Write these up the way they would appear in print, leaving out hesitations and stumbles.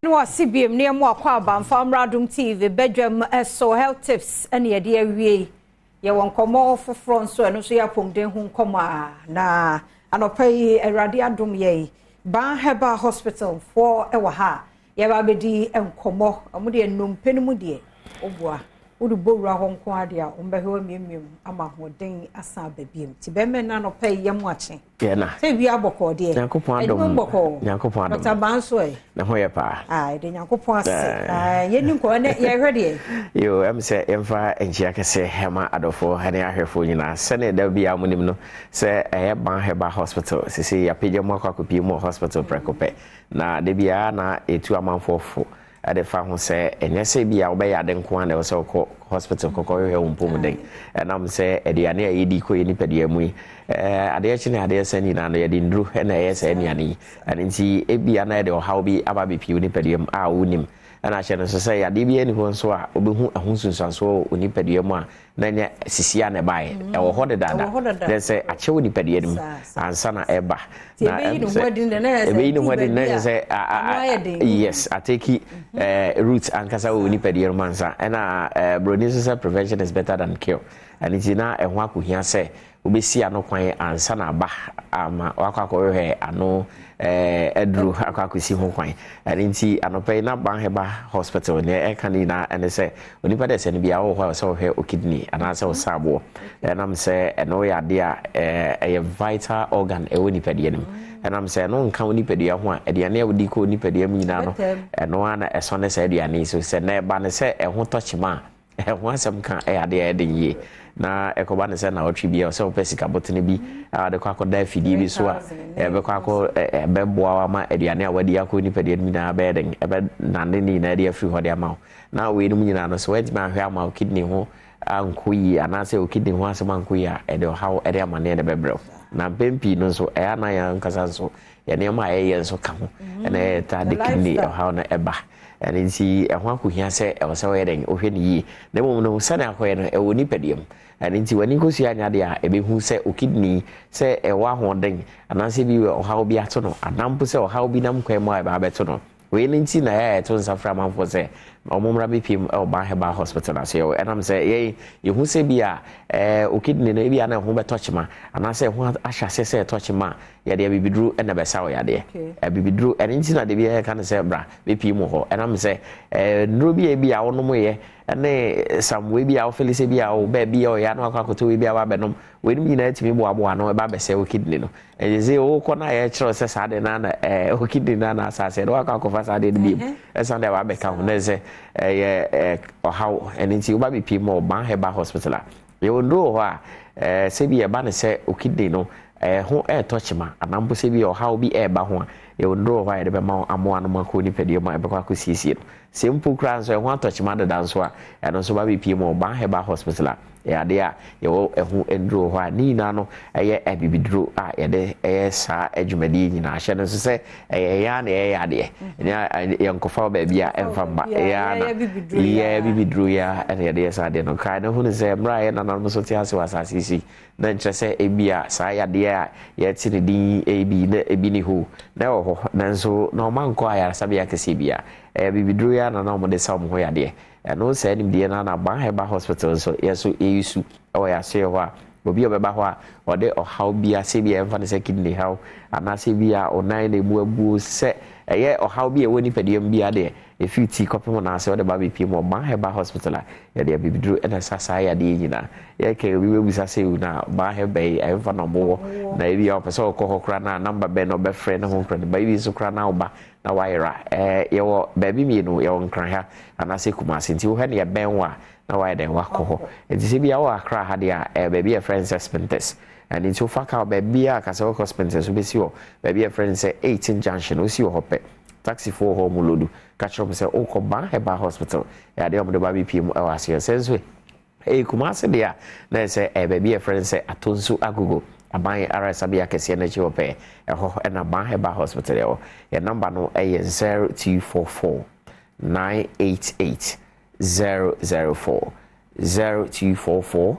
Ne wase biem ne mu akɔ aba mfa mmra Adom TV badwam so. Health tips ɛne yɛde awie. Yɛwɔ nkɔmmɔ foforɔ nso, ɛno nso yɛ apɔmuden ho nkɔmmɔ a na anɔpa yi Awurade adom yɛ Ban Herbal Hospital foɔ ɛwɔ ha. Yɛba abɛdi nkɔmmɔ. Ɔmo deɛ, nnompe no mu deɛ, woboa wode bɔ wura hɔ nko adeɛ a ɔmbɛhwɛ wɔ miamiam ama ahoɔden asan aba biem. Nti bɛrima no, anɔpa yi yɛ mu akye. Yɛna. Sɛ wia bɔkɔɔ deɛ. Nyankopɔn adom. Adwuma bɔkɔɔ. Nyankopɔn adom. Dr. Ban so ɛ? Ne ho yɛ paa. Ah, yɛde Nyankopɔn ase. Ah, yɛni nkɔmmɔ ne yɛhwɛ deɛ. Yo, sɛ yɛmfa nkyia kɛsɛ ɛma adɔfoɔ ne ahwɛfoɔ nyinaa. Sɛne da bi a monim no sɛ ɛyɛ Ban Herbal Hospital, sese yɛapagya mu akɔ akɔpie mu wɔ hospital prɛko pɛ, na da biara na ɛtu amanfoɔ fo ɛde fa ho sɛ ɛnyɛ sɛ bi a wobɛyɛ ade nko a na ɛwɔ sɛ wokɔ hospital kɔkɔ hwehwɛ wo mpɔmuden. Ɛnam sɛ aduane a yɛdi kɔ yɛ nipadua mu yi, adeɛ kye ne adeɛ sɛ nyinaa no, yɛde nduro ɛna ɛyɛ saa nnuane yi. Ɛno nti ebia na yɛde ɔhaw bi aba abɛpie wo nipadua mu a wonim. Ɛna ahyɛ no nso sɛ yadeɛ bi ani hɔ nso a wobɛhu ɛho nsunsuansoɔ wɔ nipadua mu a na nyɛ sisi a na ɛbaeɛ, ɛwɔ hɔ dedaada. Ɛwɔ hɔ dada. Na sɛ akyɛ wɔ nipadua no mu ansa na ɛba. Nti ɛbɛyi ne ho adi no, na ɛyɛ sɛ ɛbɛyi ne ho adi no, na ɛduru ɛyɛ sɛ baabi a ano ayɛ den. Yes, atake root ankasa wɔ nipadua no mu ansa. Ɛna broni nso sɛ prevention is better than cure. Ɛno nti na ɛho akɔhia sɛ wobɛsi ano kwan ansa na aba ama wakɔ akɔhwehwɛ ano aduro akɔ akɔsi ho kwan. Ɛno nti anɔpa yi na Ban Herbal Hospital nea ɛka no nyinaa ɛne sɛ onipa dɛ sɛ no bia wowɔ hɔ a sɛ wohwɛ wo kidney anaasɛ wo saaboɔ, ɛnam sɛ ɛno yɛ adeɛ a ɛyɛ vital organ ɛwɔ nipadua no mu. Ɛnam sɛ ɛno nka wo nipadua ho a, aduane a wodi kɔ wo nipadua mu nyinaa no, Bɛtɛm. ɛno ara na ɛsɔ ne saa aduane yi so. Sɛ na ɛba ne sɛ ɛho tɔ kyema a, ɛho asɛm ka ɛyɛ adeɛ a ɛde yie na ɛkɔba ne sɛ na ɔtwe bi a sɛ wopɛ sika botene bi a wɔde kɔ akɔda afidie bi so a ɛbɛkɔ akɔ ɛbɛboa wo ama aduane a wadi akɔ nipadua no nyinaa bɛyɛ den, ɛbɛnane ne nyinaa de afiri hɔ de ama wo. Na weinom nyinaa no, sɛ woantumi ahwɛ ama wo kidney ho ankɔ yie anaasɛ wo kidney ho asɛm ankɔ yie a, ɛde ɔhaw ɛde amanneɛ ne bɛbrɛ wo. Na mpɛn pii no nso, ɛyɛ ana yɛn ankasa nso yɛ nneɛma a yɛyɛ nso ka ho ɛna ɛyɛ taa de kidney ɔhaw no ɛba. Ɛno nti ɛho akɔhia sɛ ɛwɔ sɛ wɔyɛ dɛn, wohwɛ no yie. Na mmom no, sɛne akɔyɛ no, ɛwɔ nipadua mu. Ɛno nti w'ani nkosua anya deɛ a ɛbɛhu sɛ wo kidney sɛ ɛwɔ ahoɔden anaasɛ bi wɔ ɔhaw bi ato no, anaa mpo sɛ ɔhaw bi nam kwan mu a ɛbɛ abɛto no. Wei no nti na ɛyɛ ɛto nsa fra amanfoɔ sɛ ɔmo mmra bɛpiem ɛwɔ Ban Herbal Hospital ase. Ɛwɔ ɛnam sɛ yɛn yɛhu sɛ bi a wo kidney no ebi a na ɛho bɛtɔ kyema anaasɛ ɛho ahyɛ aseɛ sɛ ɛtɔ kyema a, yɛde abibiduro ɛna bɛsa wɔ yadeɛ abibiduro. Ɛno nti na de bi yɛka no sɛ bra bɛpie mu hɔ, ɛnam sɛ nnuro bi a ebi a wɔnom yɛ ɛne samwe bi a wofili sɛ bi a wo baabi a ɔyɛ ano akɔ akɔtɔ wei bi a wabɛnom, weinom nyinaa tumi boaboa ano ɛba abɛsɛ wo kidney no. Ɛyɛ sɛ wokɔ na yɛkyerɛw sɛ saa de no na wo kidney no ana asase ɛde wakɔ akɔfa saa de no biom ɛsan de wabɛka ho na sɛ ɛyɛ ɔhaw. Ɛno nti woba bɛpie mu wɔ Ban Herbal Hospital a, yɛwɔ nnuro wɔ hɔ a sɛ bi ɛba ne sɛ wo kidney no ɛho ɛɛtɔ kyema anaa mpo sɛ bi ɔhaw bi ɛɛba ho a, yɛwɔ nnuro wɔ hɔ a yɛde bɛma wo amoa no mu akɔ nipadua mu a ɛbɛkɔ akɔsiesie no. Sɛ mpo koraa nso ɛho atɔ kyema deda nso a, ɛno nso ba bɛpie mu wɔ Ban Herbal Hospital a, ɛyɛ adeɛ a yɛwɔ ɛho nnuro wɔ hɔ a ne nyinaa no ɛyɛ abibiduro a yɛde ɛyɛ saa adwumadie nyinaa. Hyɛ no nso sɛ ɛyɛ yɛn a na ɛyɛ adeɛ, ɛnyɛ yɛnkɔfa wɔ baabi a ɛmfa mba. Ɛyɛ a na yɛ bibiduro yi a ɛna yɛde yɛ saa adeɛ no. Kae no hunu sɛ mmerɛ a yɛ nananom nso te ase wɔ asase yi so yi, na nkyerɛ sɛ ebi a saa yadeɛ a yɛte ne din ebi na ebi ni hɔ na ɛwɔ hɔ, nanso na ɔma nkɔ ayaresabea kɛseɛ bi a ɛyɛ bibiduro yi a na na wɔde sa wɔn ho yadeɛ. Ɛno saa nimdeɛ no na Ban Herbal Hospital nso yɛ so yɛyi su ɛwɔ yɛ asoɛ hɔ a, obi a ɔbɛba hɔ a ɔde ɔhaw bi ase bi a yɛmfa no sɛ kidney haw anaasɛ bi a ɔnan na emu abuo, sɛ ɛyɛ ɔhaw bi a ɛwɔ nipadua mu bi adeɛ ɛfiri ti kɔpem no ase, ɔde ba bɛpie mu ɔban Herbal Hospital a, yɛde abibiduro ɛna sa saa yadeɛ nyinaa. Yɛka obi bɛbusa sɛ na Ban Herbal yi ɛmfa na ɔmowɔ na ebi a ɔpɛ sɛ ɔkɔ hɔ koraa na number bɛn na ɔbɛfrɛ ne ho nkora ne ba ebi nso koraa na ɔba na wayera. Yɛwɔ baabi mmienu, yɛwɔ Nkran ha anaasɛ Kumase. Nti wohwɛ ne yɛbɛn wo a na wayɛ dɛn, wakɔ hɔ. Nti sɛ bia wɔ Akra ha deɛ a, baabi a yɛfrɛ no sɛ Spintex. Ɛno nti wofa kaa baabi a kasɛ wokɔ Spintex, wobɛsi hɔ baabi a yɛfrɛ no sɛ 18 Junction. Wosi wɔ hɔ pɛ, taxifoɔ hɔ mu lodu, ka kyerɛ m sɛ wokɔ Ban Herbal Hospital. Ɛyɛ adeɛ a wɔde ba bɛpie mu ɛwɔ aseɛ. Sɛ nso ɛyɛ Kumase deɛ a, na ɛsɛ ɛyɛ baabi a yɛfrɛ no sɛ Atonsu Agogo, aban ayaresabea kɛseɛ no akyi hɔ pɛɛ. Ɛhɔ ɛna Ban Herbal Hospital ɛwɔ. Yɛn number no ɛyɛ 0244 988 004, 0244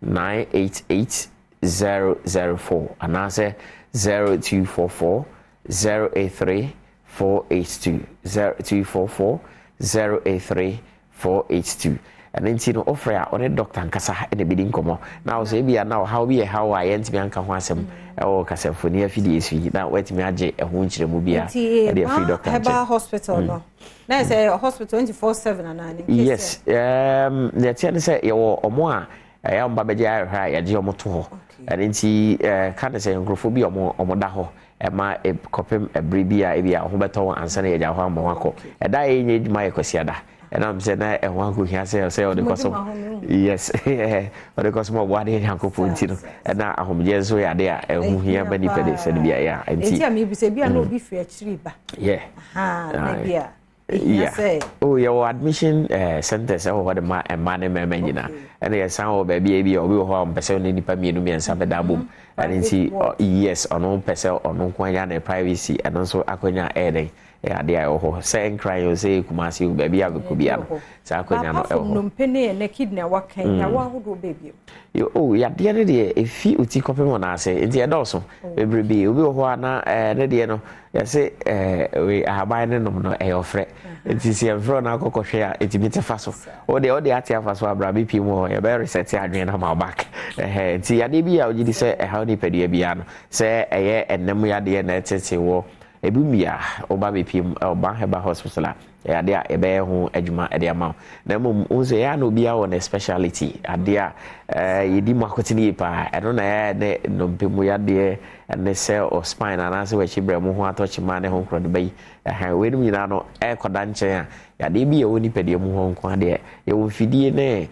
988 004 anaasɛ 0244 083. 482, 0244 083 482. Ɛno nti no, wofrɛ a, ɔne dɔkta nkasa na ɛbɛdi nkɔmmɔ. Na wo sɛ ebia na ɔhaw bi yɛ haw a yɛntumi anka ho asɛm ɛwɔ kasamfoni afidie so yi, na woatumi agye ɛho nkyerɛmu bi a ɛde afiri dɔkta nkyɛn. Herbal hospital no, na yɛ sɛ hospital 24/7 anaa ne? Yes, deɛ ɛteɛ ne sɛ yɛwɔ ɔmo a ɛyɛ ɔmo ba bɛgye ayɛhwɛ a yɛgye ɔmo to hɔ. Ɛno nti ka ne sɛ nkurɔfoɔ bi a ɔmo da hɔ ɛma kɔpem ɛbere bi a ebi a ɔho bɛtɔ wɔn ansa na yɛgya hɔ ama wɔn akɔ. Ɛda a yɛnyɛ adwuma yɛ Kwasiada, ɛnam sɛ na ɛho akɔhia sɛ ɔde kɔsom, yes, ɔde kɔsom ɔbɔ adeɛ Nyankopɔn nti no, ɛna ahomegyeɛ nso yɛ ade a ɛho hia ma nipa de sɛde bi ayɛ a. Nti a mebisa bi a na obi firi akyiri ba. Na bi a yeah. Oh, yɛwɔ admission centers ɛwɔ hɔ de ma mmaa ne mmarima nyinaa. Ɛna yɛsan wɔ baabi a ebi a obi wɔ hɔ a ɔmpɛ sɛ ɔne nipa mmienu mmiɛnsa bɛda abom. Ɛno nti, yes, ɔno pɛ sɛ ɔno nko anya ne privacy. Ɛno nso akɔnya ɛyɛ dɛn, ɛyɛ adeɛ a ɛwɔ hɔ sɛ Nkran o, sɛ Kumasi o, baabi a bɛkɔ bia no, saa akɔnya no ɛwɔ hɔ. Nnompe ne ɛnɛ kidney a waka yi, yawa ahodoɔ baabi? Oh, yadeɛ no deɛ, ɛfi oti kɔpem wɔ n'ase, nti ɛdɔɔso bebrebe. Obi wɔ hɔ a na ne deɛ no yɛsɛ wei ahaban ne nom no ɛyɛ ɔfrɛ, nti sɛ yɛmfrɛ no akɔkɔhwɛ a, ɛtumi te fa so. Wode wode ate afa so abra bɛpie mu hɔ, yɛbɛyɛ reset adwene no ama wo back. Nti yadeɛ bi a wogye di sɛ ɛhaw nipadua biara no, sɛ ɛyɛ ɛnam yadeɛ na ɛtete wɔ ebi mmia, woba bɛpie mu ɛwɔ Ban Herbal Hospital a, ɛyɛ adeɛ a yɛbɛyɛ ho adwuma ɛde ama wo. Na mmom wo sɛ ɛyɛ na obiara wɔ ne speciality, adeɛ a yɛdi mu akotene yie paa, ɛno na ɛyɛ ne nnompe mu yadeɛ, ɛne sɛ o spine anaasɛ wɔakyi brɛ mu ho atɔ kyima ne ho nkorɔ de bɛyi ɛhɛn. Weinom nyinaa no ɛrekɔda nkyɛn a, yadeɛ bi yɛ wɔ nipadua mu hɔ nko adeɛ, yɛwɔ mfidie ne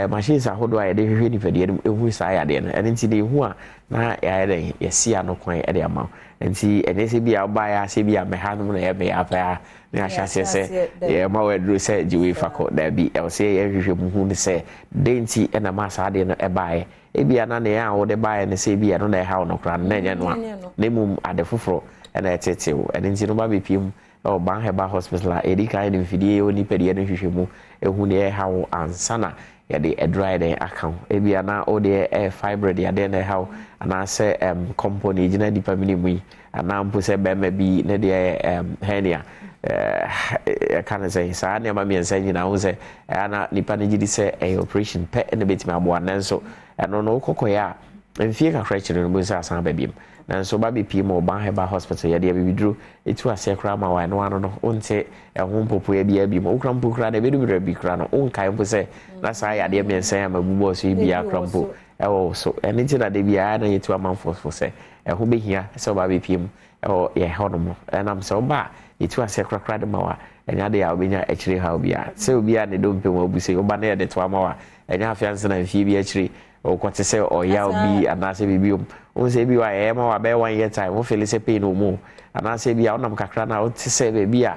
machines ahodoɔ a yɛde hwehwɛ nipadua no mu ehu saa yadeɛ no. Ɛno nti de ehu a na yɛayɛ dɛn, yɛsi ano kwan ɛde ama wo. Nti ɛnyɛ sɛ bi a wobaeɛ a sɛ bi a mɛha nom na yɛmɛyɛ apɛ a na yɛahyɛ aseɛ sɛ yɛma wo aduro sɛ gye wei fa kɔ. Daabi, ɛwɔ sɛ yɛhwehwɛ mu hu ne sɛ dɛn nti ɛna ma saa adeɛ no ɛbaeɛ. Ebia na nea a wode baeɛ no sɛ ebi ɛno na ɛha wo no koraa no, na ɛnyɛ no a, na mmom ade foforɔ ɛna ɛtete wo. Ɛno nti no, ba bɛpie mu ɛwɔ Ban Herbal Hospital a, yɛdi kan de mfidie ɛwɔ nipadua no hwehwɛ mu ehu deɛ ɛha wo ansa na yɛde aduro ayɛ dɛn aka ho. Ebia na wodeɛ ɛyɛ fibroid yadeɛ na ɛha wo, anaasɛ kɔmpɔ na ɛgyina nipa mene mu yi, anaa mpo sɛ bɛrima bi ne deɛ yɛ hernia. Yɛka no sɛ saa nneɛma mmiɛnsa nyinaa ho sɛ ɛyɛ na nipa no gye di sɛ ɛyɛ operation pɛ na bɛtumi aboa. Nanso ɛno no, wokɔkɔyɛ a, mfie kakra akyire no, bɛsɛ asan aba biom. Nanso ba bɛpie mu Ɔban Herbal Hospital, yɛde abibiduro ɛtu aseɛ koraa ma wa, ɛno ano no wonte ɛho mpopoeɛ biara bi mu. Wokora mpo koraa na ɛbɛdu berɛ bi koraa no, wonkae mpo sɛ na saa yadeɛ mmiɛnsa yi a mabubɔɔ so yi biara koraa mpo ɛwɔ wo so. Ɛno nti na da biara na yɛtu amanfoɔ fo sɛ ɛho bɛhia sɛ woba bɛpie mu ɛwɔ yɛ hɔnom, ɛnam sɛ woba a, yɛtu aseɛ korakora de ma wa, ɛnyɛ adeɛ a wobɛnya akyire haw biara. Sɛ obiara ne dompe mu abu sɛ woba na yɛde to ama wa, ɛnyɛ afei ansa na mfie bi akyire wokɔte sɛ ɔyaw bi anaasɛ biribi om. Wohu sɛ ebi wɔ a ɛyɛ ma wa bɛyɛ one year time, wofeel sɛ pain wɔ mu, anaasɛ bi a wonam kakra na wote sɛ baabi a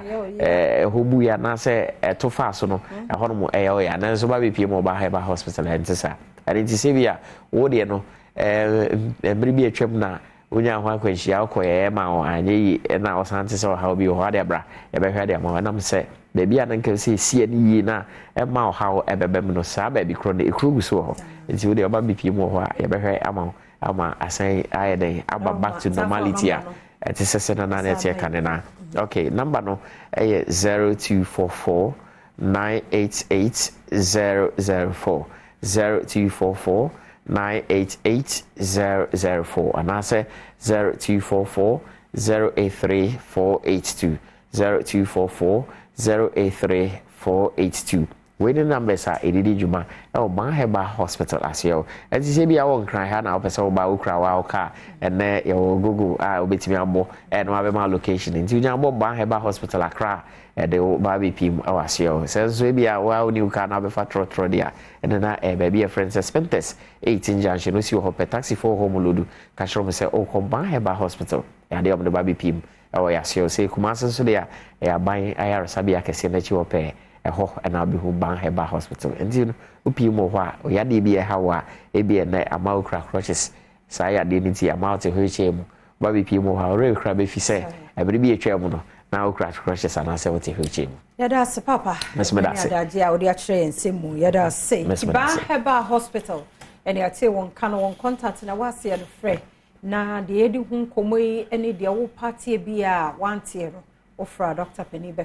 ɛhɔ bui anaasɛ ɛto faa so no, ɛhɔ nom ɛyɛ ɔyɛ. Nanso ba bɛpie mu Ɔba Herbal Hospital, ɛnte saa. Ɛno nti sɛ bi a wo deɛ no, mmere bi atwam na wonya ho akwanhyia, wokɔ yɛyɛ ma wo anyɛ yi, ɛna ɔsan te sɛ ɔhaw bi wɔ hɔ ade abra, yɛbɛhwɛ de ama wo. Ɛnam sɛ baabi a na nka sɛ ɛsi ani yie na ɛma ɔhaw ɛbɛbɛ mu no, saa baabi korɔ no ekuro gu so wɔ hɔ. Nti wode ɔba bɛpie mu wɔ hɔ a, yɛbɛhwɛ ama wo ama asan ayɛ dɛn aba back to normality a ɛte sɛ nana na ɛteɛ ka ne na. Okay, number no ɛyɛ 0244 988 004, 0244 988 004, anaasɛ 0244 083 482, 0244 083 482. Wei ne numbers a ɛdidi dwuma ɛwɔ Ban Herbal Hospital aseɛ hɔ. Ɛnti sɛ bi a wɔ Nkran ha na wopɛ sɛ woba, wokura wo a wo kaa, ɛnɛ yɛwɔ Google a wobɛtumi abɔ ɛna wabɛma location. Nti wonya bɔ Ban Herbal Hospital Accra a, ɛde wo ba bɛpie mu ɛwɔ aseɛ hɔ. Sɛ nso ebi a woa wone wo kaa na wobɛfa trɔtrɔ deɛ a, ɛno na ɛyɛ baabi a yɛfrɛ no sɛ Spintex 18 junction no si wɔ hɔ pɛ. Taxifoɔ wɔ hɔ mu lodu, ka kyerɛ mo sɛ wokɔ Ban Herbal Hospital, ɛadeɛ a wɔde ba bɛpie mu ɛwɔ yɛaseɛ hɔ. Sɛ Kumase nso deɛ a, ɛyɛ aban ayaresabea kɛseɛ no akyi hɔ pɛɛ, ɛhɔ ɛna wobɛhu Ban Herbal Hospital. Nti no, wopie mu wɔ hɔ a, ɔyadeɛ bi ɛha wo a, ebi ɛnɛ ama wo kura crutches, saa yadeɛ no nti ama wo te wheelchair mu, ba bɛpie mu wɔ hɔ a, ɔwerɛ kura bɛfi sɛ ɛbere bi atwa mu no na wokura crutches anaasɛ wote wheelchair mu. Yɛda ase papa. Mɛsɛ meda ase. Adagye a wode akyerɛ yɛn nsɛm mu, yɛda ase. Mɛsɛ meda Ban ase. Herbal Hospital ɛne ate wɔn ka no, wɔn contact na waseɛ no, frɛ na deɛ yɛdi ho nkɔmmɔ yi ne deɛ wo pateɛ bi a wanteɛ no. Wofra doctor panin bɛ.